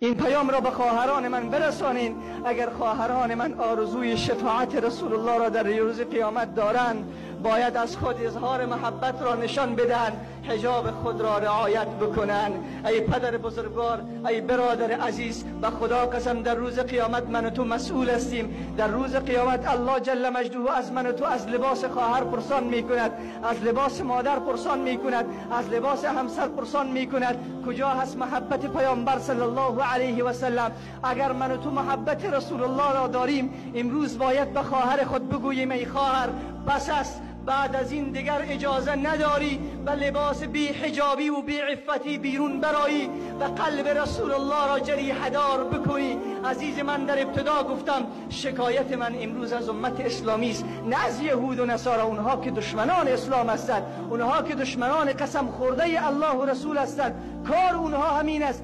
این پیام را به خواهران من برسانین. اگر خواهران من آرزوی شفاعت رسول الله را در روز قیامت دارند، باید از خود اظهار محبت را نشان بدن، حجاب خود را رعایت بکنن. ای پدر بزرگوار، ای برادر عزیز، به خدا قسم در روز قیامت من و تو مسئول هستیم. در روز قیامت الله جل مجده از من و تو از لباس خواهر پرسان میکند، از لباس مادر پرسان میکند، از لباس همسر پرسان میکند. کجا هست محبت پیامبر صلی الله علیه و سلم؟ اگر من و تو محبت رسول الله را داریم، امروز باید به خواهر خود بگوییم ای خواهر بس است، بعد از این دیگر اجازه نداری به لباس بی حجابی و بی عفتی بیرون برایی و قلب رسول الله را جریحه دار بکنی. عزیز من، در ابتدا گفتم شکایت من امروز از امت اسلامی است، نه از یهود و نصارا. اونها که دشمنان اسلام هستند، اونها که دشمنان قسم خورده الله و رسول هستند، کار اونها همین است.